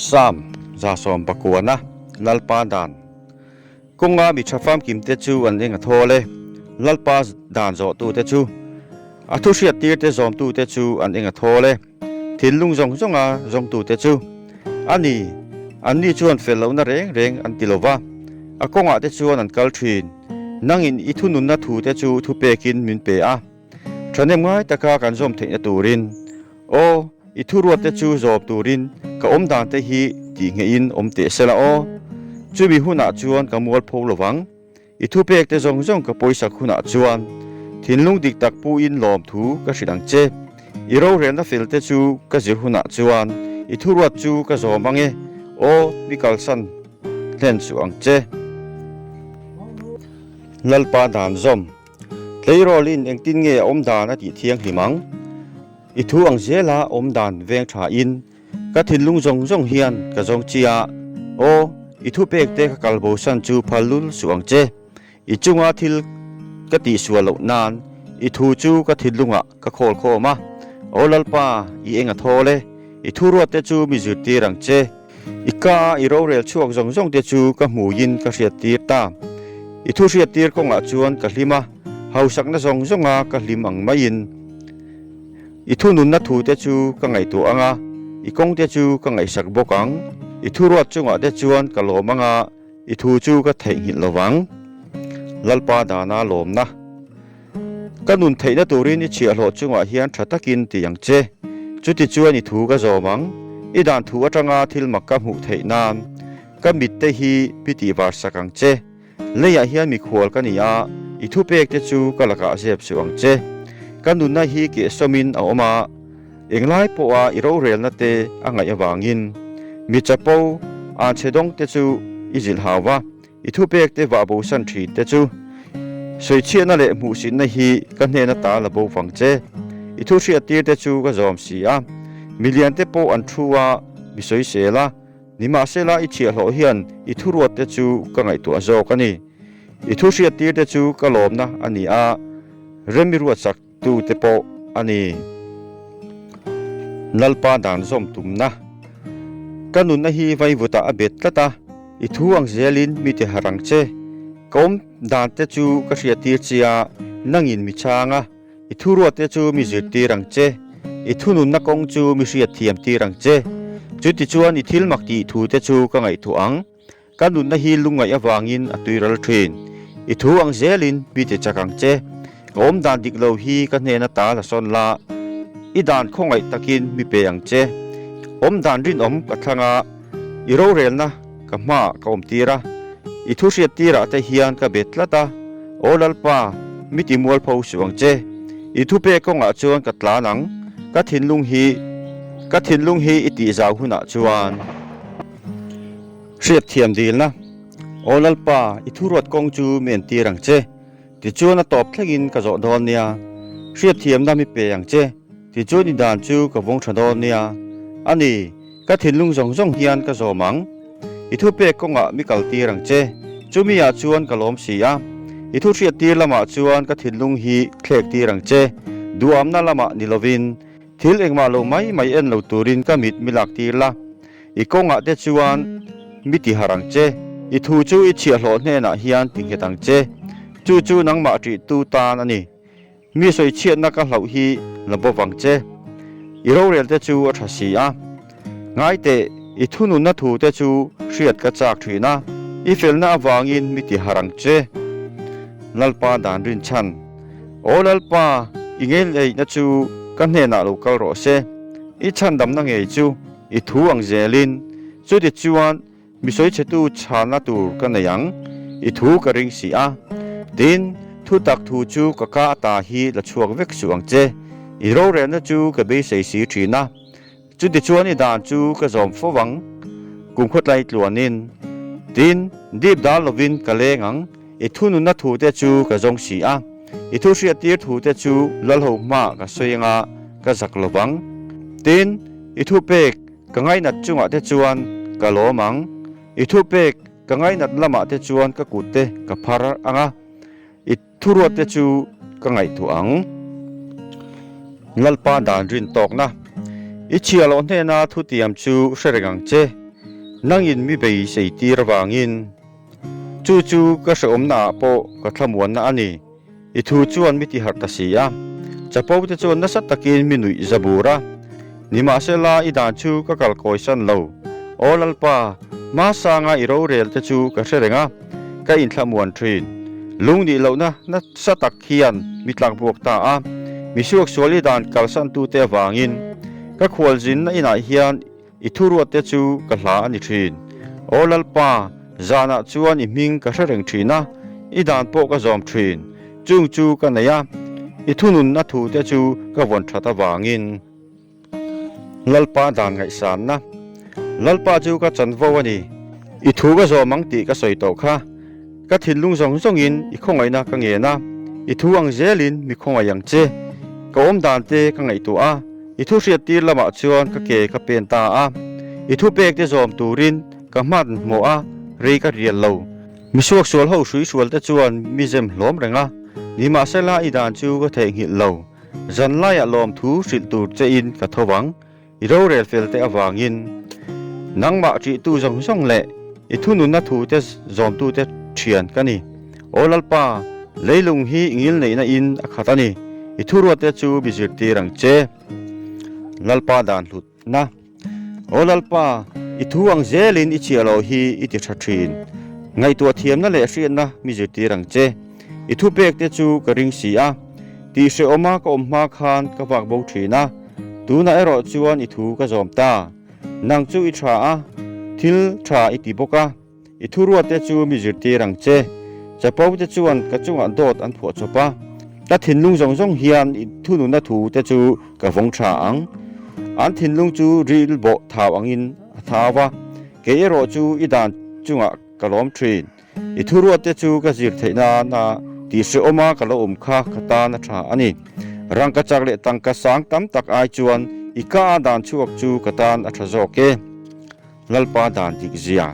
Sam, Zasawm Pakuana, Lalpa dan. Kawnga mi tha famkimte chu an eng a thawl e, Lalpa dan zawhtute chu. A thu hriattirte zawmtute chu an eng a thawl e, thinlung zawng zawnga zawngtute chu. A ni, anni chuan fel lohna reng reng an ti lo va, a kawngah te chuan an kal thin. Nangin i thununna thute chu thupekin min pe a. Thahnem ngai taka kan zawm theihna turin, Aw, i thuruatte chu zawm turin ka awm dante hi tih ngeihin awm teh sela aw. Chumi hunah chuan ka mualpho lo vang. I thupekte zawng zawng ka pawisak hunah chuan thinlung dik tak puin lawmthu ka hrilh ang che. I rorelna felte chu ka zir hunah chuan i thuruat chu ka zawm ang e, aw, mi kalsan hlen suh ang che. Lalpa dan zawm. Tleirawlin engtin nge a awm dan a tih thianghlim ang? I thu ang zela awm dan veng tha in ka thinlung zawng zawng hian ka zawng chi a, aw, i thupek te ka kal bosan chu phal lul suh ang che. I chunga thil ka tihsual loh nan i thu chu ka thinlungah ka khawl khawm a, aw Lalpa, i eng a thawl e, i thuruat te chu mi zirtir ang che. I ka i rorel chhuak zawng zawng te chu ka hmuiin ka hriattir ta. I thu hriattir kawngah chuan ka hlim a, hausakna zawng zawnga ka hlim ang maiin. I thununna thu te chu ka ngaihtuah ang a, i kawng te chu ka ngaihsak bawk ang. I thuruat chungah te chuan ka lawm ang a, i thu chu ka theihnghilh lo vang. Lalpa dana lawmna. Ka nun theihna turin i chhiahhlawh chungah hian tha takin ti ang che. Chutichuan i thu ka zawm ang. I dan thu atanga thil mak ka hmuh theih nan ka mitte hi pi tih var sak ang che. Leiah hian mikhual ka ni a, i thupek te chu ka lakah zep suh ang che. Ka nunna hi kehsawmin a awm a, englai pawha i rorelna te a ngaih avangin mi chapo anchhe dawng te chu i zilh hau va. I thupek te vah bosan thin te chu sawichhiatna leh hmuhsitna hi ka hnen ata la bo vang che. I thu hriattir te chu ka zawm si a, milian te pawh an thu a, mi sawisel a, nimahsela i chhiahhlawh hian i thuruat te chu ka ngaihtuah zawk a ni. I thu hriattir te chu ka lawmna a ni a, rem i ruatsak tu te pawh a ni. Lalpa dan zawm tumna. Ka nunna hi vaivutah a bet tlat a, i thu ang zelin mi ti harh ang che. Ka awm dan te chu ka hriattir che a, nangin mi chhang a, i thuruat te chu mi zirtir ang che. I thununna kawng chu mi hriatthiam tir ang che. Chutichuan i thil mak tih thu te chu ka ngaihtuah ang. Ka nunna hi lungngaih avangin a tuiral thin. I thu ang zelin mi ti chak ang che. Ka awm dan dik lo hi ka hnen ata la sawn la, i dan khawngaih takin mi pe ang che. Awm dan rinawm ka thlang a, i rorelna ka hmaah ka awm tir a. I thu hriat tirah te hian ka bet tlat a, Aw Lalpa, mi ti mualpho suh ang che. I thupek kawngah chuan ka tlan ang, ka thinlung hi ka thinlung hi i tihzau hunah chuan. Hriatthiam dilna, Aw Lalpa, i thuruat kawng chu mi entir ang che, tichuan a tawp thlengin ka zawh dawn nia. Hriatthiamna mi pe ang che, tichuan i dan chu ka vawng tha dawn nia. A ni, ka thinlung zawng zawng hian ka zawm ang. I thupek kawngah mi kaltir ang che, chumi-ah chuan ka lawm si a. I thu hriattir lamah chuan ka thinlung hi thlektir ang che, duhamna lamah ni lovin. Thil engmah lo mai mai en lo turin ka mit mi lak tir la. I kawngah te chuan mi ti harh ang che. I thu chu i chhiahhlawh hnenah hian ti nghet ang che. Chu chu nangmah ṭihtu tan a ni. Mi sawichhiatna ka hlauh hi la bawp ang che. I rorel te chu a ṭha si a. Ngai teh, i thununna thu te chu hriat ka chak ṭhin a, i felna avangin mi ti harh ang che. Lalpa dan rinchhan. Aw Lalpa, i ngeileihna chu ka hnenah lo kal rawh se. I chhandamna ngei chu i thu ang zelin, chuti chuan mi sawichhetu chhanna tur ka nei ang, i thu ka ring si a. Tin, thu tak thu chu ka ka ata hi la chhuak vek suh ang che, i rorelna chu ka beisei si thin a. Chutichuan i dan chu ka zawm fo ang, kum khawtlai tluanin. Tin, dip dal lovin ka leng ang, i thununna thute chu ka zawng si a, i thu hriattir thute chu lalho hmaah ka sawi anga ka zak lo vang. Tin, i thupek ka ngainat chungah te chuan ka lawm ang, i thupek ka ngainat lamah te chuan ka kutte ka phar ang a, I thuruatte chu ka ngaihtuah ang. Lalpa dan rin tawkna. I chhiahloh hnena thutiam chu hre reng ang che. Nangin mi beisei tir avangin. Chu chu ka hrehawmnaah pawh ka thlamuanna a ni. I thu chuan mi tiharh ta si a. Chapo te chuan nasa takin mi nuih za bur a. Nimahsela i dan chu ka kal kawisan lo. Aw Lalpa, hmasanga i rorel te chu ka hre reng a, ka inthlamuan thin. Lungnih lohna nasa tak hian mi tlakbuak ta a. Mi suaksual i dan kalsantute avangin ka khualzinna inah hian I thuruatte chu ka hla a ni thin. Aw Lalpa, zanah chuan i hming ka hre reng thin a, i dan pawh ka zawm thin. Chung chu ka nei a, i thununna thute chu ka vawn that avangin. Lalpa dan ngaihsanna. Lalpa chu ka chanvo a ni. I thu ka zawm ang tih ka sawi tawh kha. Ka thinlung zawng zawngin i khawngaihna ka ngen a, i thu ang zelin mi khawngaih ang che. Ka awm dan te ka ngaihtuah a, i thu hriat tir lamah chuan ka ke ka pen ta a. I thu pek te zawm turin ka hman hmawh a, rei ka rial lo. Mi suaksual ho hruihrual te chuan mi zem hlawm reng a, nimahsela i dan chu ka theihnghilh lo. Zanlaiah lawmthu hrilh tur chein ka tho vang. I rorel fel te avangin nangmah ṭihtu zawng zawng leh i thununna thute zawmtute ṭhian ka ni. Aw Lalpa, leilung hi i ngilneihna in a khat a ni, i thuruatte chu mi zirtir ang che. Lalpa dan hlutna. Aw Lalpa, i thu ang zelin i chhiahloh hi i ti ṭha ṭhin. Ngaihtuah thiamna leh hriatna mi zirtir ang che. I thupekte chu ka ring si a, tih hrehawma ka awm hma khan ka vak bo thin a, tunah erawh chuan i thu ka zawm ta. Nang chu i tha a, thil tha i ti bawk a, i thuruatte chu mi zirtir ang che. Chapo te chuan ka chungah dawt an phuah chawp a, ka thinlung zawng zawng hian i thununa thu te chu ka vawng tha ang. An thinlung chu ril bawh thau angin a thau a, kei erawh chu i dan chungah ka lawm thin. I thuruatte chu ka zir theih nana tih hrehawma ka lo awm kha ka tan a tha a ni. Rangka chak leh tangka sang tam tak ai chuan i ka a dan chhuak chu ka tan a tha zawk e. Lalpa dan dik zia.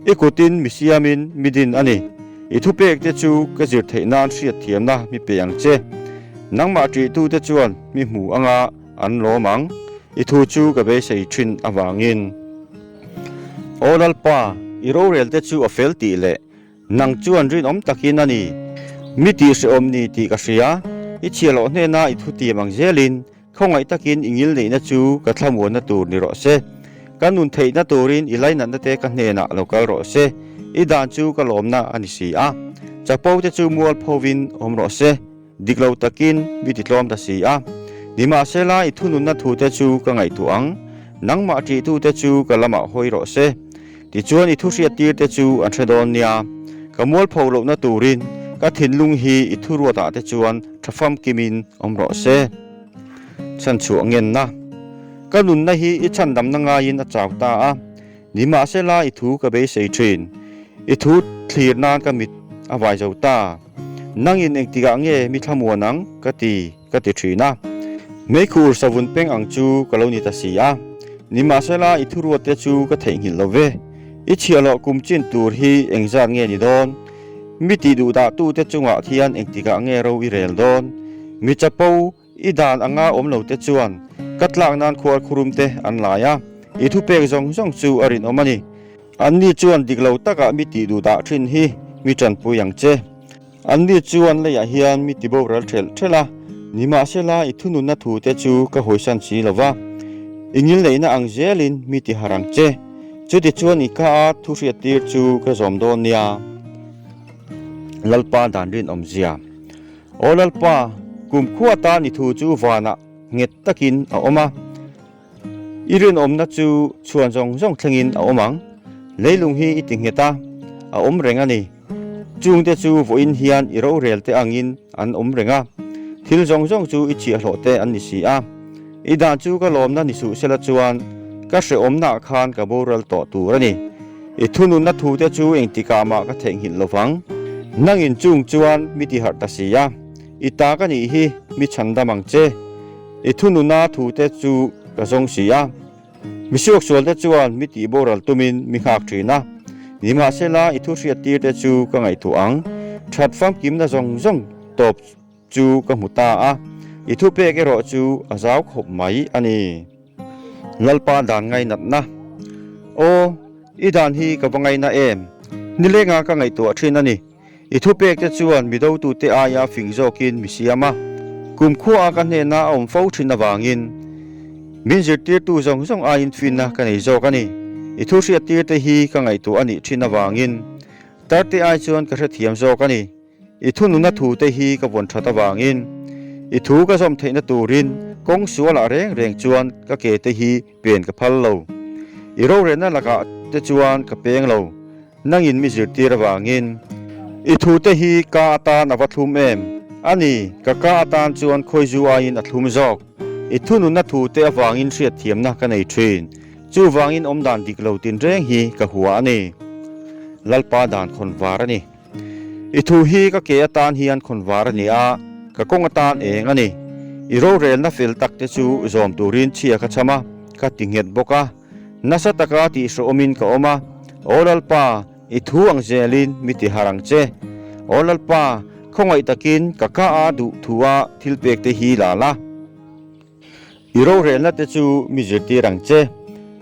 I kutin mi siamin mi din a ni. I thupekte chu ka zir theih nan hriatthiamna mi pe ang che. Nangmah ṭihtute chuan mi hmu anga an lawm ang. I thu chu ka beisei ṭhin avangin. Aw Lalpa, i rorelte chu a fel tih leh nang chuan rinawm takin a ni. Mi tih hrehawm ni tih ka hria. I chhiahloh hnena i thutiam ang zelin khawngaih takin i ngilneihna chu ka thlamuanna tur ni rawh se. Ka nun theihna turin i lainatna te ka hnenah lo kal rawh se. I dan chu ka lawmna a ni si a. Chapo te chu mualphovin awm rawh se. Dik lo takin mi titlawm ta si a. Nimahsela i thununna thute chu ka ngaihtuah ang, nangmah ṭihtute chu ka lamah hawi rawh se. Tichuan i thuhriattirte chu an hre dawn nia. Ka mualpho lohna turin ka thinlung hi i thuruatah te chuan ṭha famkimin awm rawh se. Chhanchhuah ngenna. Ka nunna hi i chhandamna ngaiin a chau ta a. Nimahsela i thu ka beisei ṭhin. I thu thlir nan ka mit a vai zo ta. Nangin engtikah nge mi thlamuan ang? ka ti, ka ti ṭhin a. Meikhur savun peng ang chu ka lo ni ta si a. Nimahsela i thuruatte chu ka theihnghilh lo ve. I chhiahhlawh kum chin tur hi engzat nge ni dawn? Mi tih duhdahtute chungah hian engtikah nge ro i rel dawn? Mi chapo I dan anga awm lo te chuan ka tlak nan khuar khurum te an lai a, i thupek zawng zawng chu a rinawm a ni. Anni chuan dik lo takah mi tih duh dah thin hi mi tanpui ang che. Anni chuan leiah hian mi ti boral thelh thelh a, nimahsela i thununna thu te chu ka hawisan si lo va, i ngilneihna ang zelin mi ti harh ang che. Chutichuan i ka a thu hriattir chu ka zawm dawn nia. Lalpa dan rinawmzia. Aw Lalpa, kumkhua tan i thu chu vanah nghet takin a awm a, i rinawmna chu chhuan zawng zawng thlengin a awm ang. Leilung hi i ti nghet a, a awm reng a ni. Chungte chu vawiin hian i rorel te angin an awm reng a, thil zawng zawng chu i chhiahhlawh te an ni si a. I dan chu ka lawmna ni suh sela chuan ka hrehawmnaah khan ka boral tawh tur a ni. I thununna thute chu engtikah mah ka theihnghilh lo vang. Nangin chung chuan mi ti harh ta si a, i ta ka nih hi mi chhandam ang che. I thununa thute chu ka zawng si a. Mi suaksualte chuan mi tih boral tumin mi nghak thin a, nimahsela i thu hriattirte chu ka ngaihtuah ang. That famkimna zawng zawng tawp chu ka hmu ta a, i thupek erawh chu a zau khawp mai a ni. Lalpa dan ngainatna. Aw, i dan hi ka va ngaina em? Nilenga ka ngaihtuah thin a ni. I thupekte chuan mi dotute aia fing zawkin mi siam a. Kumkhua a ka hnena a awm fo thin avangin min zirtirtu zawng zawng aiin finna ka nei zawk a ni. I thu hriattirte hi ka ngaihtuah a nih thin avangin tarte ai chuan ka hrethiam zawk a ni. I thununa thute hi ka vawn that avangin i thu ka zawm theihna turin kawng sualah reng reng chuan ka ke te hi pen ka phal lo. I rorelna lakah te chuan ka peng lo. Nangin mi zirtir avangin i thute hi ka atan a va thlum em? A ni, ka ka atan chuan khawizu aiin a thlum zawk. I thununa thute avangin hriatthiamna ka nei thin. Chuvangin awmdan dik lo tinreng hi ka hua a ni. Lalpa dan khawn var a ni. I thu hi ka ke atan hian khawn var a ni a, ka kawng atan eng a ni. I rorelna fel tak te chu zawm turin chhia ka cham a, ka ti nghet bawk a. Nasa taka tihhrawhawmin ka awm a, Aw Lalpa, i thu ang zelin mi ti har ang che. Aw Lalpa, khawngaih takin ka ka a duh thua thil pek te hi la la. I rorelna te chu mi zirtir ang che.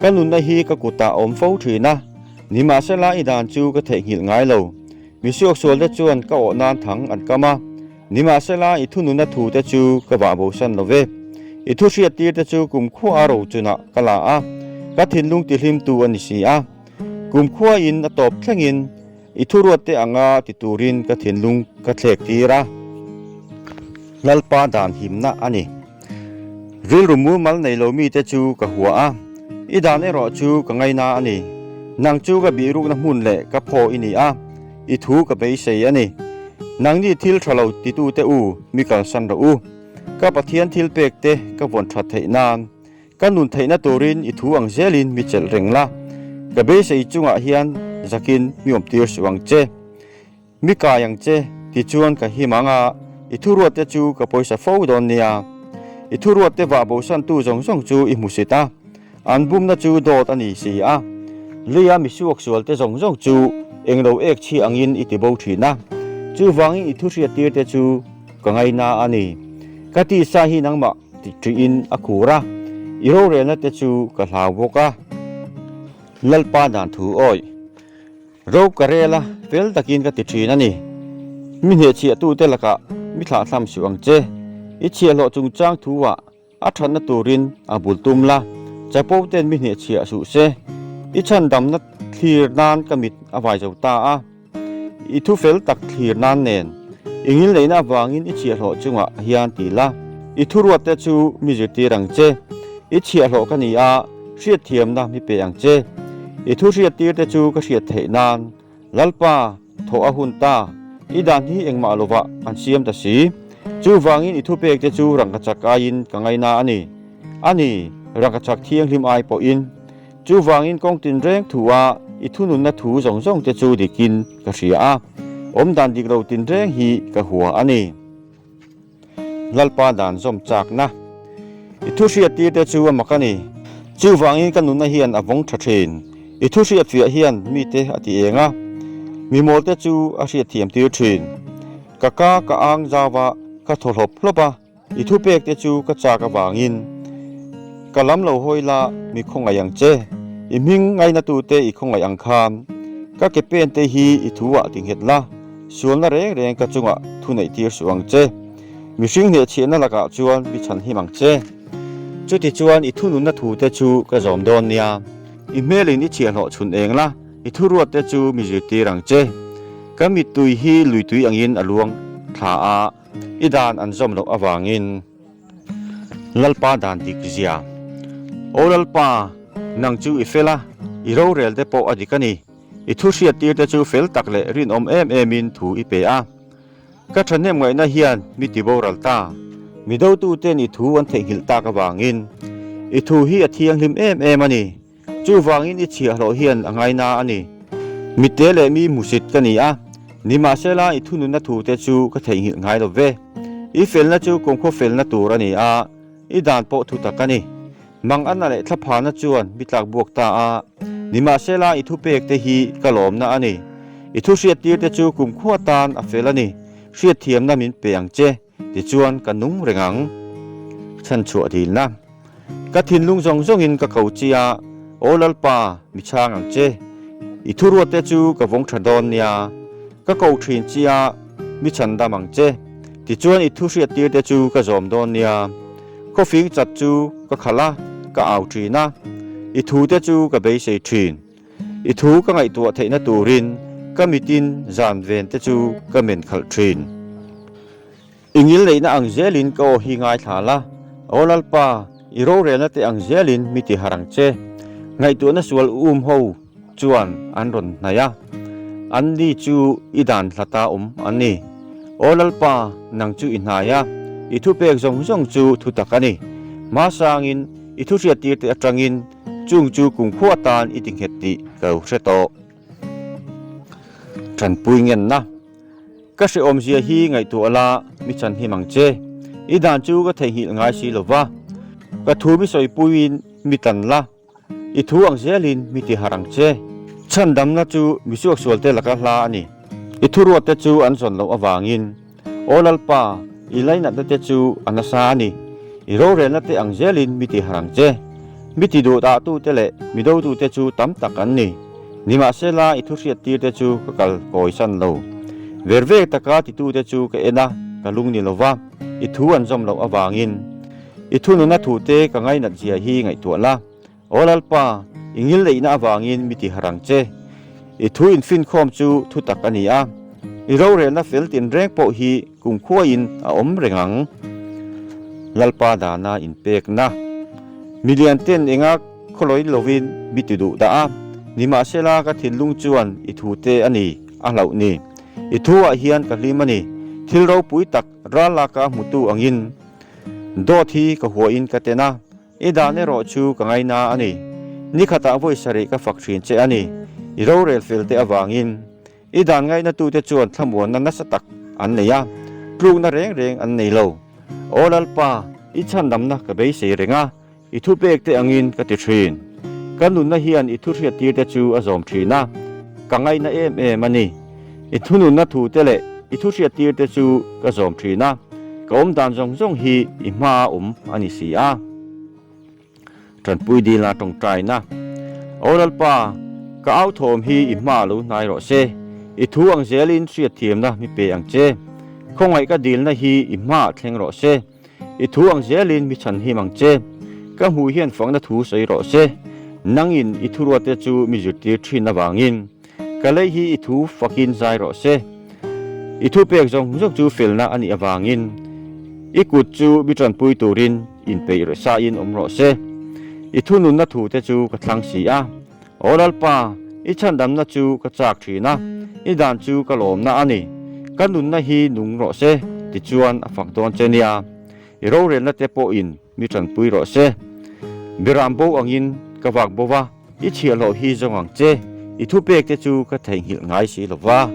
Ka nunna hi ka kutah a awm fo thin a, nimahsela i dan chu ka theihnghilh ngai lo. Mi suaksual te chuan ka awh nan thang an kam a, nimahsela i thununa thu te chu ka vah bosan lo ve. I thu hriattir te chu kumkhua a ro chunah ka la a, ka thinlung tihlimtu a ni si a. Kumkhua in a tawp thlengin i thuruat te anga ti turin ka thinlung ka thlek tir a. Lalpa dan himna a ni. Rilru mumal nei lo mite chu ka hua a, i dan erawh chu ka ngaina a ni. Nang chu ka bihrukna hmun leh ka phaw i ni a, i thu ka beisei a ni. Nangni thil tha lo titute u, mi kalsan rawh u. Ka Pathian thil pek te ka vawn that theih nan, ka nun theihna turin i thu ang zelin mi chelh reng la. Ka beisei chungah hian zakin mi awmtir suh ang che. Mi kai ang che, tichuan ka him ang a, i thuruatte chu ka pawisa fo dawn nia. I thuruatte vah bosantu zawng zawng chu i hmusit a, an bumna chu dawt a ni si a. Leia mi suaksualte zawng zawng chu englo ek chhi angin i ti bo thin a, chuvangin i thuhriattirte chu ka ngaina a ni. Ka tisa hi nangmah ṭihin a khur a, i rorelna te chu ka hlau bawk a. Lalpa dan thu awih. Ro ka rel a, fel takin ka ti thin a ni. Mi hnehchhiahtute lakah mi thlahthlam suh ang che. I chhiahhlawh chungchang thu-ah a thatna turin a bul tum la, chapo ten mi hnehchhiah suh se. I chhandamna thlir nan ka mit a vai zo ta a, i thu fel tak thlir nan nen. I ngilneihna avangin i chhiahhlawh chungah hian ti la, i thuruatte chu mi zirtir ang che. I chhiahhlawh ka ni a. Hriatthiamna mi pe ang che. I thu hriattirte chu ka hriat theih nan, Lalpa, thawh a hun ta, i dan hi engmah lovah an siam ta si. Chuvangin i thupekte chu rangkachak aiin ka ngaina a ni. A ni, rangkachak thianghlim ai pawhin. Chuvangin kawng tinreng thua i thununna thu zawng zawngte chu dikin ka hria a, awmdan dik lo tinreng hi ka hua a ni. Lalpa dan zawm chakna i thu hriattirte chu a mak a ni. Chuvangin ka nunna hian a vawng tha thin. I thu hriatfiah hian mite a ti eng a, mi mawlte chu a hriatthiam tir thin. Ka ka ka ang zau a, ka thaw hlawp hlawp a, i thupekte chu ka chak avangin ka lam lo hawi la mi khawngaih ang che. I hming ngainatute i khawngaih ang khan ka ke pente hi i thu-ah ti nghet la. Sualna reng reng ka chungah thu neih tir suh ang che. Mihring hnehchhiahna lakah chuan mi chhan him ang che. Chutichuan i thununna thute chu ka zawm dawn nia. I hmelin i chhiahhlawh chhun eng la, i thuruatte chu mi zirtir ang che. Ka mittui hi luitui angin a luang thla a, i dan an zawm loh avangin. Lalpa dan dik zia. Aw Lalpa, nang chu i fel a, i rorel te pawh a dik a ni. I thu hriattirte chu fel tak leh rinawm em emin thu i pe a. Ka thahnem ngaihna hian mi ti boral ta. Mi dotuten i thu an theihnghilh tak avangin i thu hi a thianghlim em em a ni. Chuvangin i chhiahhlawh hian a ngaina a ni. Mitte leh mi hmusit ka ni a, nimahsela i thununna thute chu ka theihnghilh ngai lo ve. I felna chu kumkhaw felna tur a ni a, i dan pawh thu tak a ni. Mang Anna leh Thlaphana chuan mi tlak buak ta a, nimahsela i thupek te hi ka lawmna a ni. I thu hriattir te chu kumkhua tan a fel a ni, hriatthiamna min pe ang che, tichuan ka nung reng ang. Chhanchhuah dilna. Ka thinlung zawng zawngin ka ko chi a, Aw Lalpa, mi chhang ang che. I thuruatte chu ka vawng tha dawn nia. Ka ko thin chia, mi chhan dam ang che. Tichuan i thu hriattirte chu ka zawm dawn nia. Khawfing chat chu ka khalh a, ka au thin a. I thute chu ka beisei thin. I thu ka ngaihtuah theihna turin ka mitin zan vente chu ka men khalh thin. I ngil neihna ang zelin ka aw hi ngaithla la, Aw Lalpa, i rorelna te ang zelin mi ti harh ang che. Ngaihtuahna sual um ho chuan an rawn hnaih a, an ni chu i dan hlata awm an ni. Aw Lalpa, nang chu i hnai a, i thupek zawng zawng chu thutak a ni. Hmasangin i thuhriattirte atangin Chung chu kumkhua atan i ti nghet tih ka lo hre tawh. Tanpui ngenna. Ka hrehawmzia hi ngaihtuah la mi chan him ang che. I dan chu ka theihnghilh ngai si lo va. Ka thu mi sawipuiin mi tan la, i thu ang zelin mi ti harh ang che. Chhandamna chu mi suaksualte laka hla a ni. I thuruatte chu an zawn loh avangin. Aw Lalpa, i lainatna te chu a nasa a ni. I rorelna te ang zelin mi ti harh ang che. Mi ti duh dahtute leh mi dotute chu tam tak an ni. Nimahsela i thuhriattirte chu ka kal kawisan lo. Vervek taka titute chu ka en a, ka lung ni lo va, i thu an zawm loh avangin. I thununa thute ka ngainat zia hi ngaihtuah la. Aw Lalpa, i ngil neihna avangin mi ti harh ang che. I thu infinkhawm chu thu tak a ni a, i rorelna fel tinreng pawh hi kumkhuain a awm reng ang. Lalpa dana inpekna. Milian ten enga khawlawi lovin mi ti duh dah a, nimahsela ka thinlung chuan i thu te a ni a hlauh ni. I thu ah hian ka hlim a ni, thil ropui tak ral laka hmutu angin dawt hi ka huahin ka ten a. I dan erawh chu ka ngaina a ni. Ni khatah vawi sarih ka fak thin che a ni. I rorel fel te avangin i dan ngaihnatute chuan thlamuanna nasa tak an nei a, tlukna reng reng an nei lo. Aw Lalpa, i chhandamna ka beisei reng a, i thupek te angin ka ti thin. Ka nunna hian i thuhriattir te chu a zawm thin a, ka ngaihna em em a ni. I thununna thu te leh i thuhriattir te chu ka zawm thin a, ka awm dan zawng zawng hi i hmaa awm a ni si a. Tanpui dila tawngtaina. Aw Lalpa, ka au thawm hi i hmaa lo hnai rawh se, i thu ang zelin hriatthiamna mi pe ang che. Khawngaih ka dilna hi i hmaah thleng rawh se. I thu ang zelin mi chhan him ang che. Ka hmuh hian fakna thu sawi rawh se. Nangin i thuruate chu mi zirtir thin avangin ka lei hi i thu fakin zai rawh se. I thupek zawng zawng chu felna a nih avangin i kut chu mi tanpui turin inpeih reh sain awm rawh se. I thununna thute chu ka thlang si a. Aw Lalpa, i chhandamna chu ka chak thin a, i dan chu ka lawmna a ni. Ka nunna hi nung rawh se, tichuan a fak dawn che nia. I rorelna te pawhin mi tanpui rawh se. Biram bo angin ka vak bo va, i chhiahhlawh hi zawng ang che, i thupek te chu ka theihnghilh ngai si lo va.